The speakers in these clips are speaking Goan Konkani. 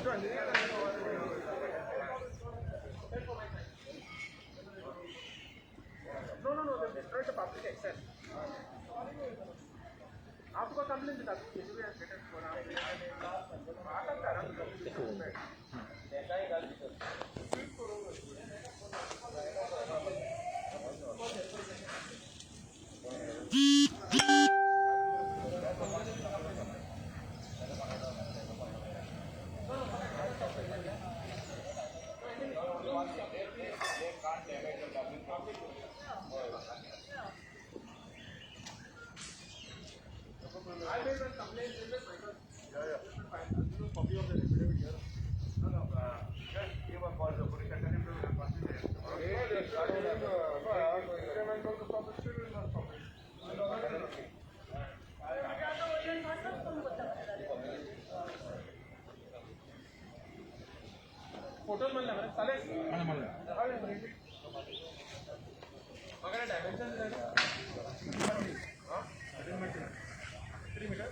No, they've destroyed the public access. आपको कंप्लेंट दिता I made one complaint in the copy of the affidavit here. No, just give a call to the police and tell him to photo म्हणलं मरे चालेल म्हणलं मग डायमेन्शन हां 3 meter?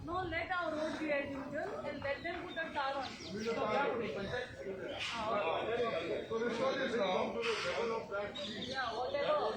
No, let our road be as usual and let them put the tar on. Yeah, whatever.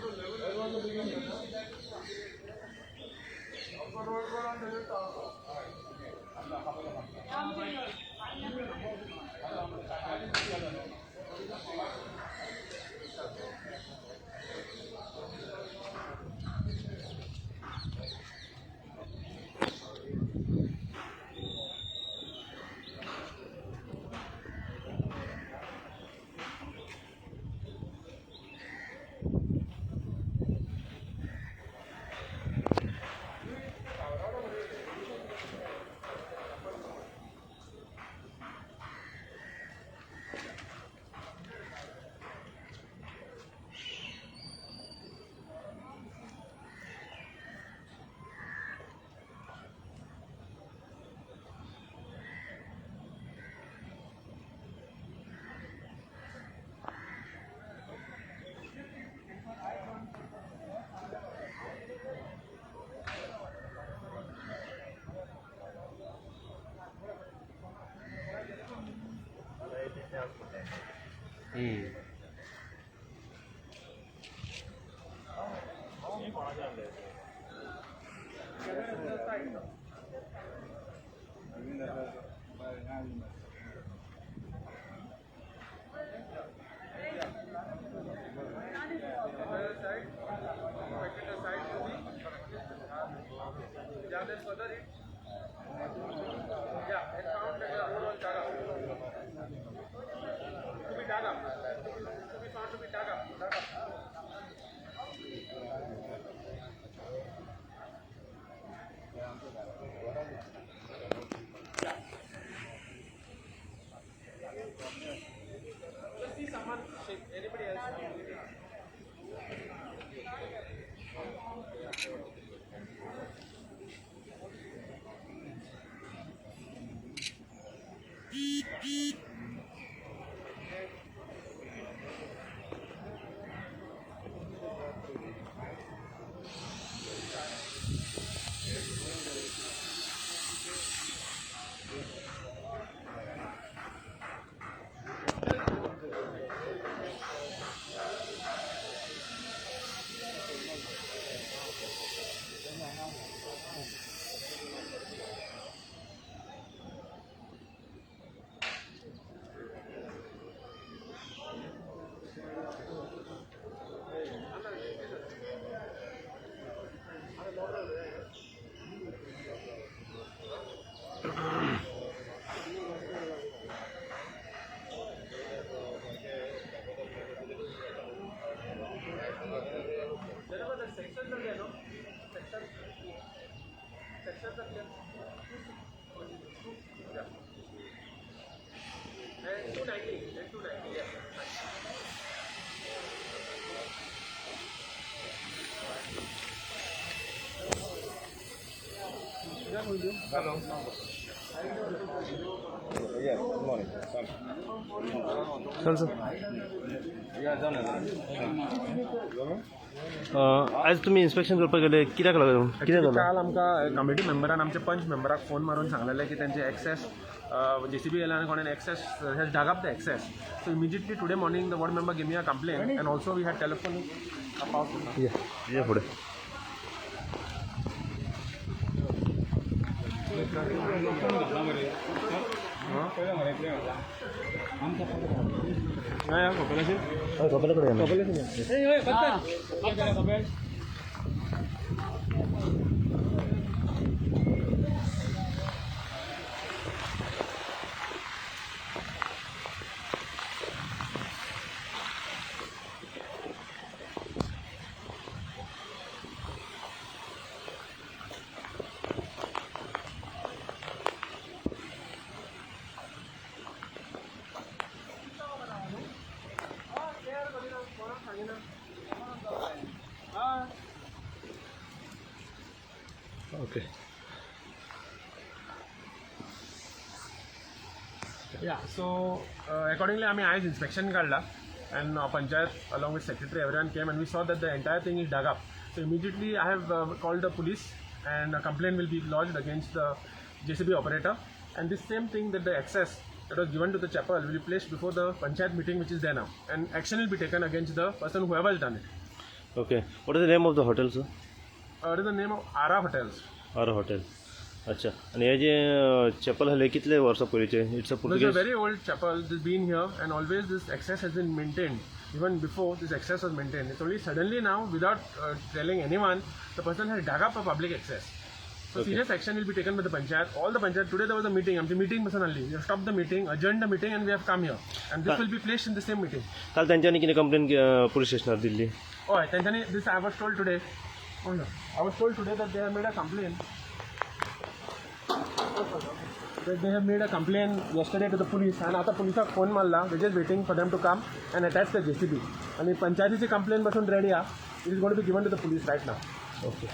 Yeah, and found that the road was dug up. To be dug up. To be found to be dug up. Dug up. Yeah. Let's see someone shake. Anybody else? 9290, yes. Hello. Yeah, good morning. Sir sir. आयज तुमी इन्स्पेक्शन करपाक गेले, कित्याक लागून, कितें जालां? काल आमकां कमिटी मेंबरान आमच्या पंच मेंबराक फोन मारून सांगलेलें की तेंचे एक्सेस जेसीबी गेल्या आनी कोणेन access has dug up the access. So immediately today morning the ward member give me a complaint and also we had telephone. पावस ये ये फुडें. हय, कपेला कडेन. ओके. या, सो अकॉर्डिंगली आमी आयज इन्स्पेक्शन काडला and panchayat along with secretary, everyone came and we saw that the entire thing is dug up. So immediately I have called the police and a complaint will be lodged against the JCB operator, and this same thing, that the access that was given to the chapel, will be placed before the panchayat meeting which is there now, and action will be taken against the person whoever has done it. Okay, what is the name of the hotel, sir? It is the name of Ara Hotels. Ara hotel. अच्छा, आनी हे जे चॅपल आसलें कितले वर्सां पयलींचें? It's a This is a Portuguese. Very old chapel. This been here, and always this access has been maintained. Even before this access was maintained. It's only suddenly now, without telling anyone, the person has dug up a public access. So serious action will be taken by the panchayat. All the panchayat today there was a meeting. आमची meeting बसून आसली. We have stopped the meeting, adjourned the meeting, and we have come here. And this will be placed in the same meeting. काल तेंच्यांनी कितें कंप्लेन पुलीस स्टेशनार दिल्ली? हय, तेंच्यांनी this I was told today. Oh no. I was told today that they have made a complaint. That they have made a complaint yesterday to the police, and आता पुलिसाक फोन मारला. They just waiting for them to come and attach the JCB. आणि पंचायतीची कंप्लेन बसून रेडी आहा. It is gonna be given to the police right now. Okay.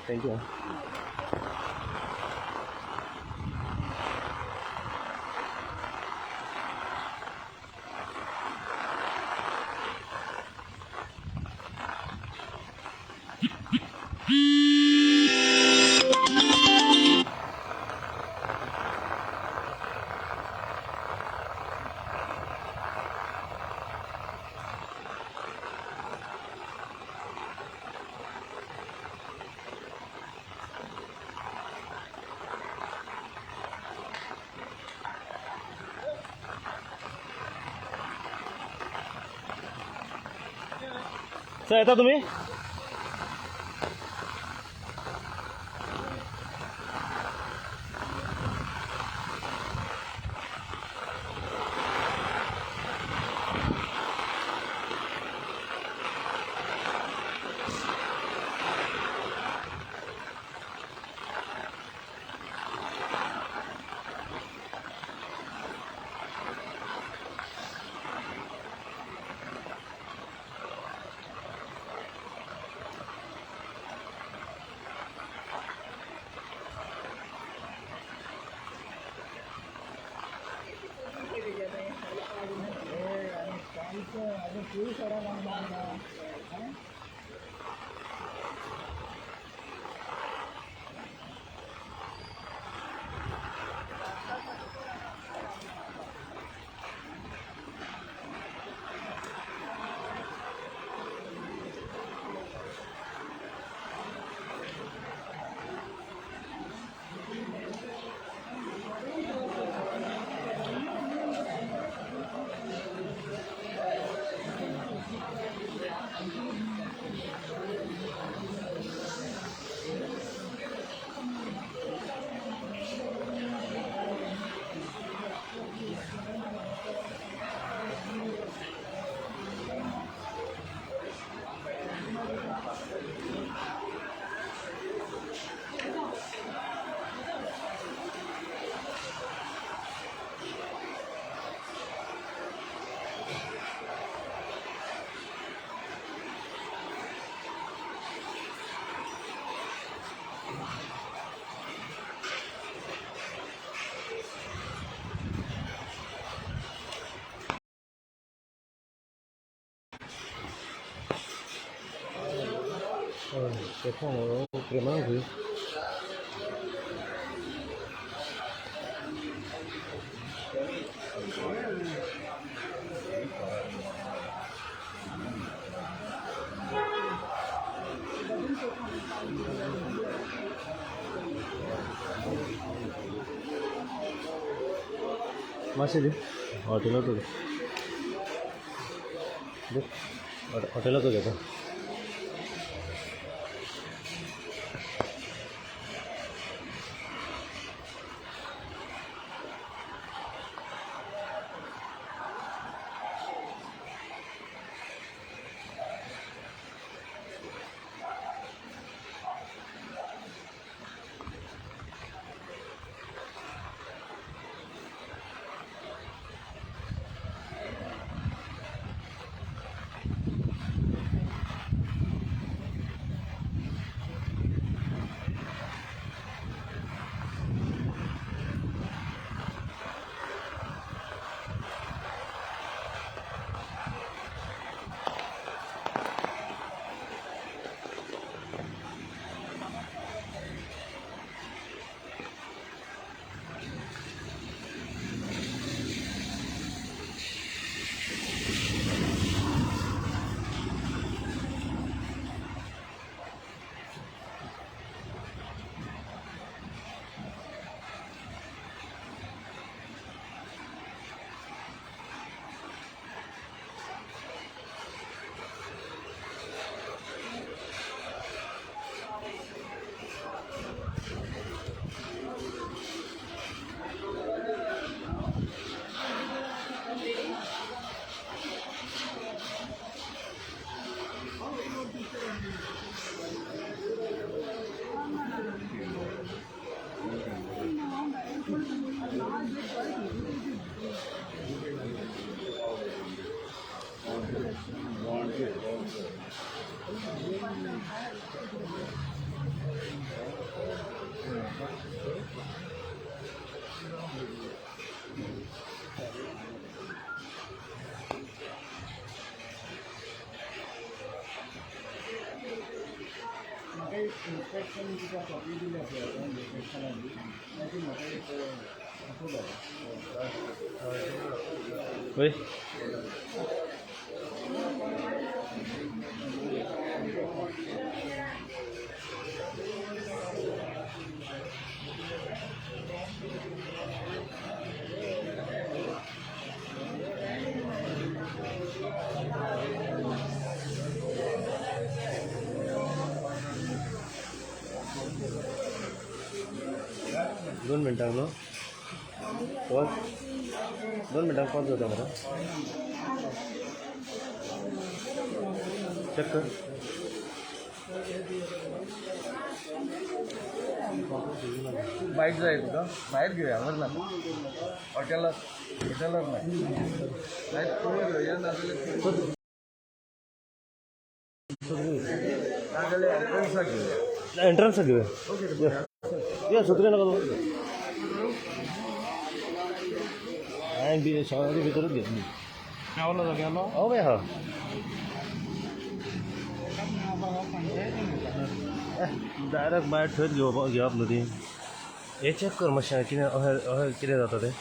Thank you. Sir, येता तुमी? हय प्रेमा खंय मातशें दी हॉटेलाचो हॉटेलाचो घेता. इन्स्पेक्शन तुका कॉपी दिली आसा इन्स्पेक्शनाची मागीर म्हाका एक फोटो वय दोन मिनटांक न्हू पॉज 2 मिनटांक पॉज जाता मरे. चेक कर. बायक जाय तुका भायर घेवया मरे नाका हॉटेलार हॉटेलार ना भायर पळोवन घेवया नाजाल्यार नाजाल्यार एंट्रन्साक घेवया. एंट्रन्साक घेवया. या सत्रे नाका तूं हांवें बी शाळाच्या भितरूच घेतली. हो बाय हा डायरेक्ट भायर थंयच घेवपाक घेवप न्हू ती. हें चॅक कर मातशें कितें अशें अशें कितें जाता तें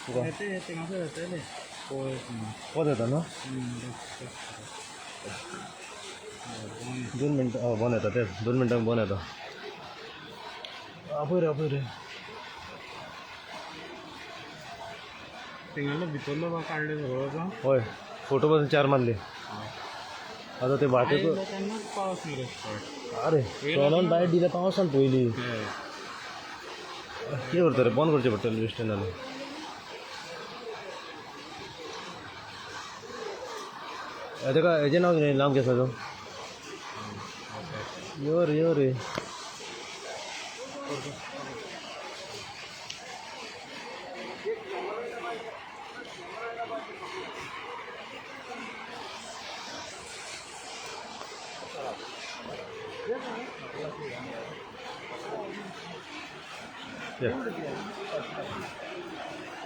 तुका पद येता न्हू 2 मिनटां. हय बंद येता तें 2 मिनटांक बंद येता. आपय रे आपय रे भितरलो काडले सगळो. हय फोटो पासून 4 मारले. आतां ते वाटेक तेन्नाच पावस मरे. अरे सोलान लायट दिल्या पावसान पयलीं कितें करता रे बंद करचें पडटलें बेश्टें नाल्यार. ताका हेजें नांव कितें लांब केसाचो यो रे यो रे.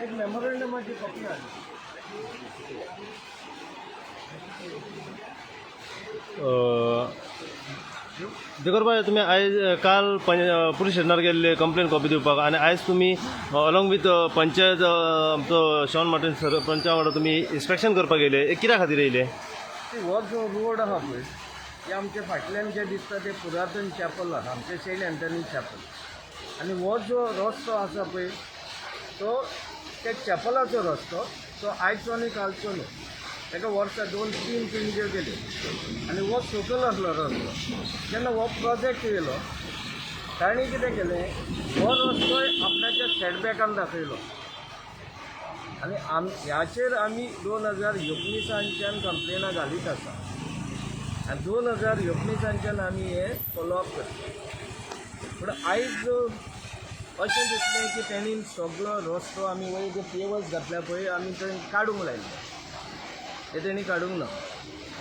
एक मेमोरंडमाची कॉपी हाड. दिगोर बाय, तुमी आयज काल पुलीस स्टेशनार गेल्ले कंप्लेन कॉपी दिवपाक आनी आयज तुमी अलॉंग विथ पंचायत, आमचो शॉन मार्टीन सरपंचा वांगडा तुमी इन्स्पेक्शन करपाक येयले. हे कित्या खातीर येयले? हो जो रोड आहा पळय, ते आमच्या फाटल्यान जें दिसता तें पुरातन चॅपल आहा, आमचें सेंट एंथनी चॅपल. आनी हो जो रस्तो आसा पळय, तो त्या चॅपलाचो रस्तो. तो आयचो आनी कालचो न्हू, ताका वर्सां दोन तीन पिळग्यो गेल्यो आनी हो सकयल आसलो रस्तो. जेन्ना हो प्रोजेक्ट येयलो, तांणी कितें केलें, हो रस्तोय आपल्याच्या सेटबॅकान दाखयलो. आनी ह्याचेर आमी 2019च्यान कंप्लेनां घालीत आसा आनी 2019च्यान आमी हें फॉलोअप करता. पूण आयज अशें दिसलें की तेणी सगळो रस्तो, आमी वयर जे पेवर्स घातल्या पळय, आमी थंय काडूंक लायल्ले, ते तेणी काडूंक ना.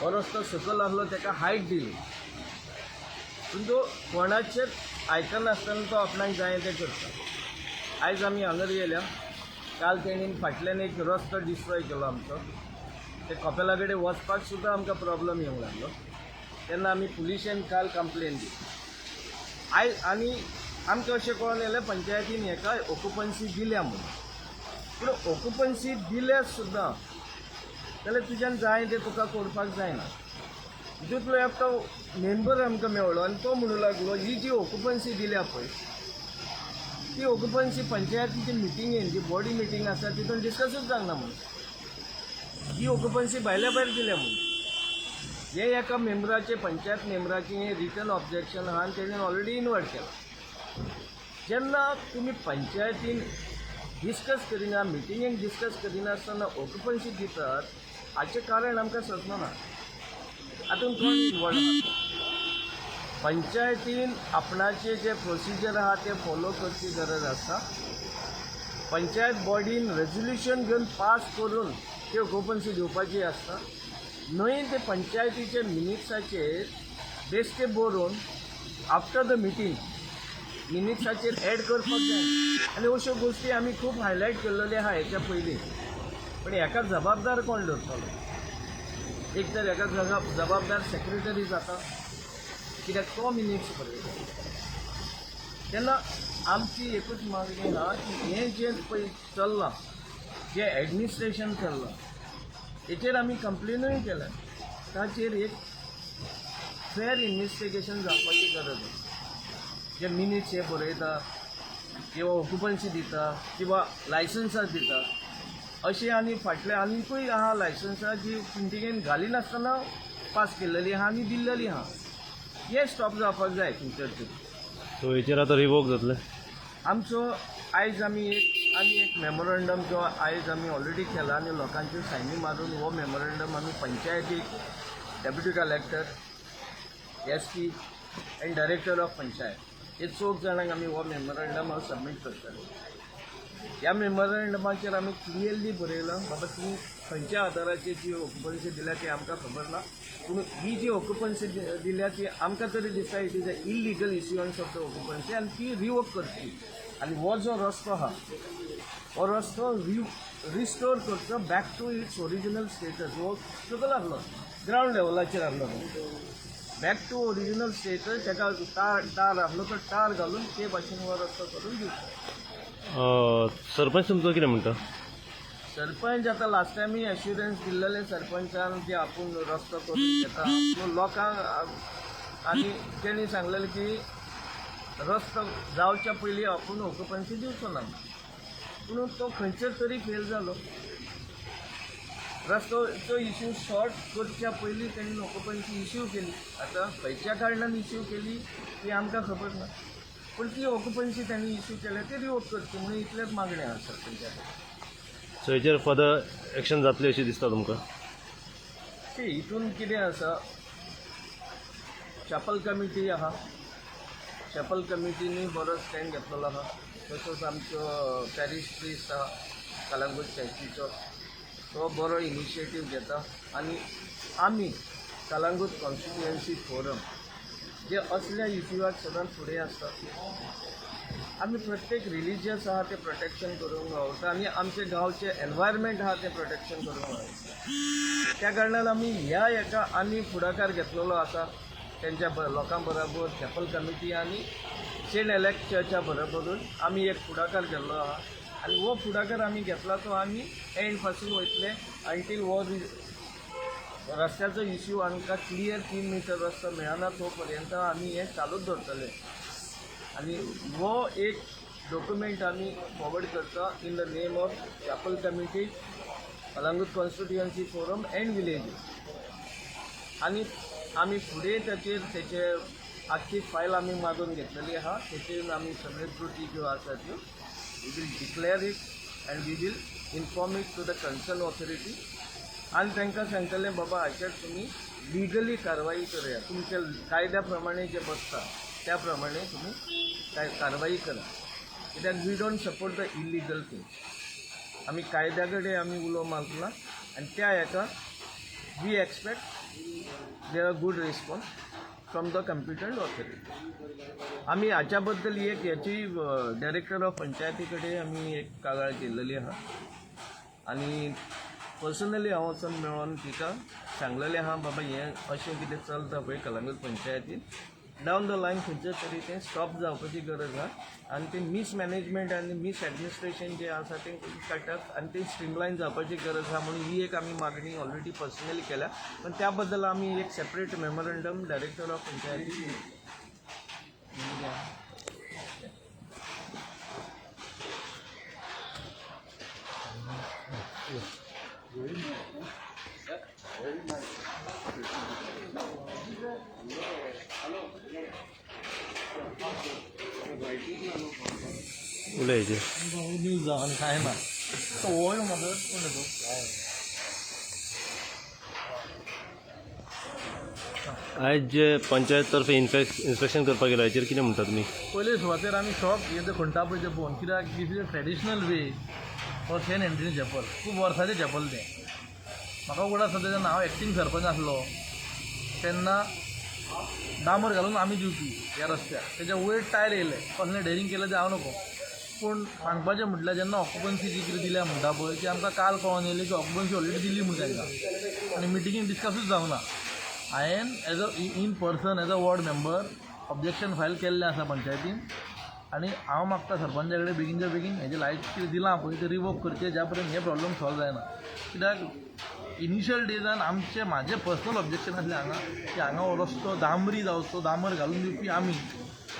हो रस्तो सकयल आसलो, ताका हायट दिली, पूण तो कोणाचेच आयकनासतना तो आपणाक जाय तें करता. आयज आमी हांगर येयल्या. काल तेणी फाटल्यान एक रस्तो डिस्ट्रॉय केलो आमचो. ते कपेला कडेन वचपाक सुद्दां आमकां प्रॉब्लम येवंक लागलो. तेन्ना आमी पुलिशेन काल कंप्लेन दिली. आयज आनी आमकां अशें कळोन येयलें, पंचायतीन हेका ऑक्युपन्सी दिल्या म्हणून. पूण ऑक्युपन्सी दिल्या सुद्दां जाल्यार तुज्यान जाय तें तुका करपाक जायना. हितूंतलो एकटो मेंबर आमकां मेळ्ळो आनी तो म्हणूं लागलो, ही जी ऑक्युपन्सी दिल्या पळय, ती ऑक्युपन्सी पंचायतीचे मिटिंगेन, जी बॉडी मिटींग आसा तितून डिस्कसूच जावंक ना म्हणून, ही ऑक्युपन्सी भायल्या भायर दिल्या म्हणून. हे एका मेंबराचे, पंचायत मेंबराचें हें रिटन ऑब्जेक्शन आहा आनी तेणें ऑलरेडी इनवर्ट केलां. जेन्ना तुमी पंचायतीन डिस्कस करिना, मिटिंगेन डिस्कस करिनासतना ऑक्युपन्सी दितात, हाचें कारण आमकां समजना. हातूंत कोण इनवॉल्व आहा? पंचायतीन आपणाचे जे प्रोसिजर आहा ते फॉलो करची गरज आसा. पंचायत बॉडीन रेजोल्युशन घेवन पास करून ती ऑक्युपन्सी दिवपाची आसता, न्हय ते पंचायतीचे मिनिट्साचेर बेश्टे बरोवन आफ्टर the meeting मिनिट्साचेर एड करपाक जाय. आनी अश्यो गोश्टी आमी खूब हायलायट केल्लेल्यो आहा हेच्या पयलीं. पण हेका जबाबदार कोण दवरतलो? एक तर हेका जबाबदार सेक्रेटरी जाता, कित्याक तो मिनिट्स बरयता. तेन्ना आमची एकूच मागणी आहा की हें जें पळय चल्लां, जें एडमिनिस्ट्रेशन चल्लां, हेचेर आमी कंप्लेनूय केल्या, ताचेर एक फेर इन्वेस्टिगेशन जावपाची गरज आसा. जे मिनिट्स हे बरयता किंवा ऑक्युपन्सी दिता किंवा लायसन्सां दिता, अशें आनी फाटले आनिकूय आहा लायसन्सां जी प्रिंटिंगेन घालिनासतना पास केल्लेली आहा आनी दिल्लेली आहा. हें स्टॉप जावपाक जाय खंयसर तरी. सो हेचेर आतां रिवोक जातलें? आमचो आयज आमी एक आनी एक मेमोरंडम जो आयज आमी ऑलरेडी केला आनी लोकांच्यो सायनी मारून हो मेमोरंडम आमी पंचायतीक, Deputy Collector, SP and Director of Panchayat हे चौग जाणांक आमी हो मेमोरंडम हांव सबमीट करतले. ह्या मेमोरंडमाचेर आमी क्लियरली बरयलां, बाबा तुमी खंयच्या आदाराचेर जी ऑक्युपन्सी दिल्या ती आमकां खबर ना, पूण ही जी ऑक्युपन्सी दिल्या ती आमकां तरी दिसता it is a illegal issuance of the occupancy आनी ती रिवोक करची. आनी हो जो रस्तो आहा, हो रस्तो रिस्टोर करचो back to its original status. हो सकयल आसलो, ग्रावंड लेवलाचेर आसलो, बॅक टू ओरिजिनल स्टेटस. ताका टार टार आसलो तो टार घालून ते भाशेन हो रस्तो करून दिवचो. सरपंच तुमचो कितें म्हणटा? सरपंच आतां लास्ट टायमूय एश्युरन्स दिल्लेले सरपंचान की आपूण रस्तो करून घेता, पूण लोकांक आनी तेणी सांगलेलें की रस्तो जावच्या पयलीं आपूण ऑक्युपन्सी दिवचो ना. पूण तो खंयसर तरी फेल जालो. रस्तोचो इश्यू सॉर्ट करच्या पयलीं तेणी ऑक्युपन्सी इश्यू केली. आतां खंयच्या कारणान इश्यू केली ती आमकां खबर ना, पूण ती ऑक्युपन्सी तेणी इश्यू केल्या ती रिवोक करची म्हणून इतलेच मागणें आसा सरपंचा कडेन. सो हेचेर फर्दर एक्शन जातली अशें दिसता तुमकां? सी, हितून कितें आसा, चॅपल कमिटी आहा. चॅपल कमिटीनी बरो स्टँड घेतलेलो आहा. तसोच आमचो पॅरीश प्रिस्ट आहा कलंगूट चर्चीचो, तो बरो इनिशिएटीव घेता. आनी आमी कलंगूट कॉन्स्टिट्युएन्सी फोरम जे असल्या इश्यूआक सदांच फुडें आसता, आमी प्रत्येक रिलिजियस आहा तें प्रोटेक्शन करूंक वावुरता आनी आमचे गांवचें एनवायरमेंट आहा तें प्रोटेक्शन करूंक वावुरता. त्या कारणान आमी ह्या हेका आमी फुडाकार घेतलेलो आसा. तेंच्या लोकां बरोबर चॅपल कमिटी आनी सेंट एलेक्स चर्चा बरोबरून आमी एक फुडाकार केल्लो आहा आनी हो फुडाकार आमी घेतला तो आमी एंड पासून वयतले अंटील हो रस्त्याचो इश्यू आमकां क्लियर 3 मिटर रस्तो मेळना तो पर्यंत आमी हें चालूच दवरतले आनी हो एक डॉक्युमेंट आमी फॉरवर्ड करता in the name of chapel committee, Calangute constituency forum and villages. आनी आमी फुडें ताचेर तेचे आख्खी फायल आमी मागून घेतलेली आहा, तेचेर आमी सगळे त्रुटी ज्यो आसा त्यो we will declare it and we will inform it to the concern authority आनी तांकां सांगतले बाबा हाचेर तुमी लिगली कारवाई करया, तुमच्या कायद्या प्रमाणे जे बसता त्या प्रमाणे तुमी कारवाई करा, कित्याक we don't support the illegal thing. आमी कायद्या कडेन आमी उलो मारला आनी त्या हेका we expect there are good response from the competent authority. आमी हाच्या बद्दल एक हेची डायरेक्टर ऑफ पंचायती कडेन आमी एक कागाळ केल्लेली आहा आनी पर्सनली हांव वचोन मेळोन तिका सांगलेलें आहा बाबा हें अशें कितें चलता पळय कलंगूट पंचायतीन, डावन the line खंयचे तरी तें स्टॉप जावपाची गरज आहा आनी तें मिसमॅनेजमेंट आनी मिसएडमिनिस्ट्रेशन जें आसा तें काडटात आनी तें स्ट्रीमलायन जावपाची गरज आहा म्हणून ही एक आमी मागणी ऑलरेडी पर्सनली केल्या, पण त्या बद्दल आमी एक सेपरेट मेमोरंडम डायरेक्टर ऑफ पंचायती उलयचे न्यूज जावन आनी कांय ना तो हो म्हाका कोण तो आयज जे पंचायत तर्फे इन्स्पेक्शन करपाक गेला हाचेर कितें म्हणटा तुमी? पयले सुवातेर आमी शॉक हे ते खणटा पळय ते पळोवन, कित्याक this is a traditional way for Saint Anthony chapel, खूब वर्सांचें चॅपल तें. म्हाका उगडास आसा तेन्ना हांव एक्टींग सरपंच आसलो तेन्ना डांबर घालून आमी दिवपी ह्या रस्त्याक, तेज्या वयर टायल येयले, कसलें डेरिंग केलें तें हांव नको, पूण सांगपाचें म्हटल्यार जेन्ना ऑक्युपन्सी जी कितें दिल्या म्हणटा पळय ती आमकां काल कळोन येयली की ऑक्युपन्सी ऑलरेडी दिली म्हूण तांकां आनी मिटिंगेन डिस्कसूच जावंक ना. हांवें as a in person as a ward member objection file केल्लें आसा पंचायतीन आनी हांव मागता सरपंचा कडेन बेगीनच्या बेगीन हेजें लायट कितें दिलां पळय तें रिवोक करचें, ज्या पर्यंत हे प्रॉब्लम सॉल्व जायना. कित्याक इनिशियल डेजान आमचें म्हाजें पर्सनल ऑब्जेक्शन आसलें हांगा की हांगा हो रस्तो डांबरी जावचो, डांबर घालून दिवपी आमी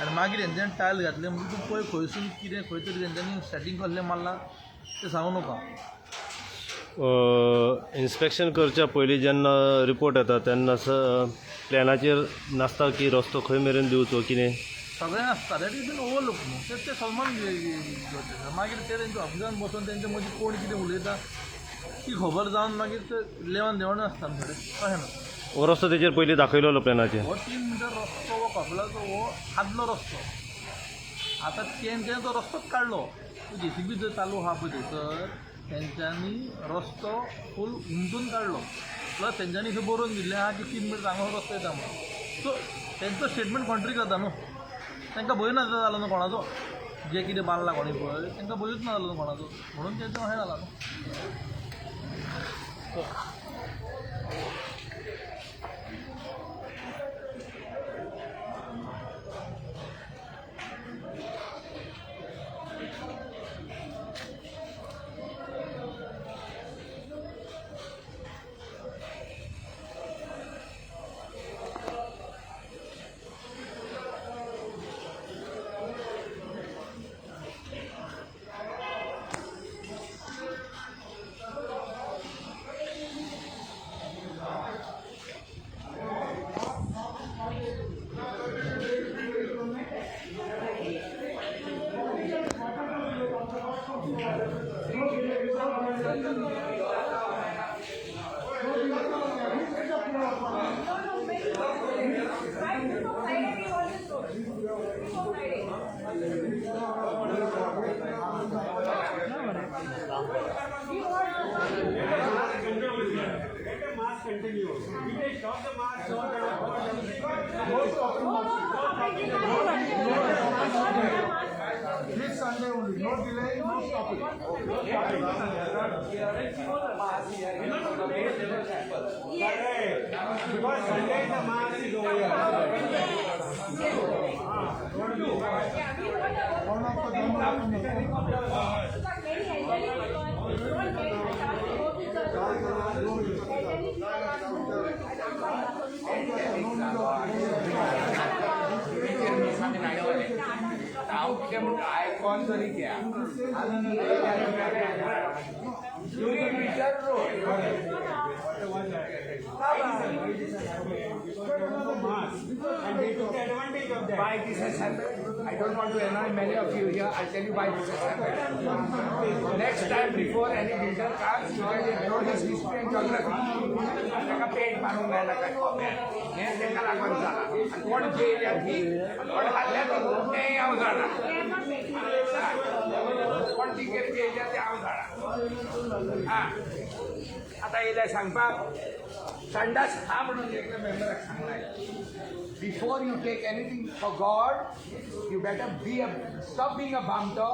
आनी मागीर हेंच्यांनी टायल घातले म्हणजे तूं पळय खंयसून कितें खंय तरी तेंच्यांनी सेटींग कसलें मारलां तें सांगू नाका. इन्स्पेक्शन करच्या पयलीं जेन्ना रिपोर्ट येता तेन्ना प्लॅनाचेर नासता की रस्तो खंय मेरेन दिवचो कितें सगळें आसता, that is been overlook न्हू, ते सलमान घेवचें. मागीर ते तेंच्या ऑफिसान बसून तेंचे मदीं कोण कितें उलयता ती खबर जावन मागीर ते लेवण देवण आसता थोडें, तशें ना. हो रस्तो तेजेर पयलीं दाखयलेलो प्लॅनाचेर, हो 3 मिटर रस्तो हो कपलाचो हो आदलो रस्तो, आतां तेंच्यानी तो रस्तोच काडलो. जेसीबी जर चालू आहा पळय थंयसर तेंच्यांनी रस्तो फूल उमटून काडलो, प्लस तेंच्यांनी थंय बरोवन दिल्लें आहा की 3 मिटर हांगा रस्तो येता म्हणून. सो तेंचो स्टेटमेंट कॉन्ट्रीक जाता न्हू, तांकां भंय ना जालो न्हू कोणाचो, जे कितें बांदला कोणी पळय तांकां भंयूच ना जालो न्हू कोणाचो, म्हणून तेंचें अशें जालां न्हू. This Sunday only, no delay, no stopping. Because Sunday the mass is over here. Many elderly people don't get a chance to go to church. Elderly people are हांव कितें म्हणटा आयकॉन तरी घ्या during meter road. Why this has happened? I don't want to annoy many of you here. I'll tell you why this has happened. Next time, before any builder comes, you can know his history and geography. ताका पेंट मारूंक मेळना काय कोप्यार हें ताका लागून जाला आनी कोण जेयल्या ती कोण हाडल्या तेंय हांव जाणा कोण टिकेट जेयल्या तें हांव जाणा आं आतां येयले सांगपाक संडास हा म्हणून एकल्या मेंबराक सांगलाय. Before you take anything for God, you better be a stop being a बामटो,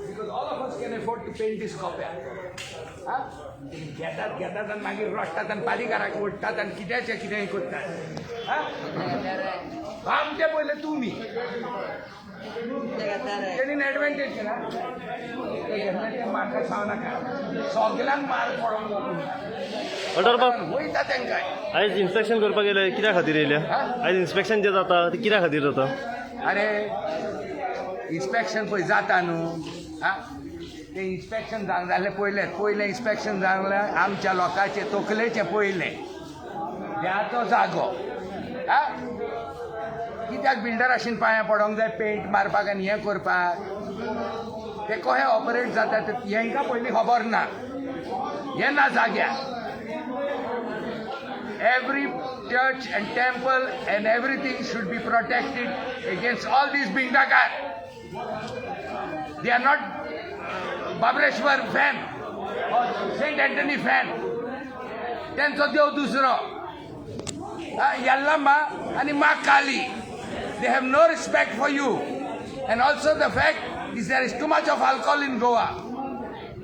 because all of us can afford to paint this कोप्या. घेतात घेतात आनी मागीर रडटात आनी पालिकाराक ओडटात आनी कित्याचें कितेंय करतात. बामटे पयले तुमी तेणीन एडवांटेज केला ते म्हाका सांग नाका सगल्यांक मार पडोंक अडर बाब वयता तांकां. आयज इन्स्पेक्शन करपाक येयले कित्या खातीर येयले? आयज इन्स्पेक्शन जें जाता तें कित्या खातीर जाता? अरे इन्स्पेक्शन पळय जाता न्हू. आं तें इन्स्पेक्शन जावंक जाल्यार पयलें पयलें इन्स्पेक्शन जावंक जाल्यार आमच्या लोकांचें तकलेचें पयलें ह्या तो जागो. आं कित्याक बिल्डराशीन पांयां पडोंक जाय पेंट मारपाक आनी हें करपाक? ते कशें ऑपरेट जाता ते हेंकां पयलीं खबर ना. हें ना जाग्यार. Every church and temple and everything should be protected against all these बिंडाकार. They are not Babreshwar fan or Saint Anthony fan. तेंचो देव दुसरो यल्लम्मा आनी मा काली. They have no respect for you. And also the fact is there is too much of alcohol in Goa.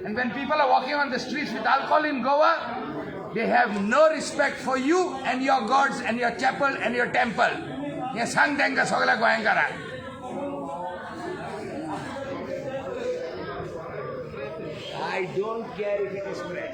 And when people are walking on the streets with alcohol in Goa, they have no respect for you and your gods and your chapel and your temple. हें सांग तांकां सगळ्या गोंयकारांक. I don't care if it is spread.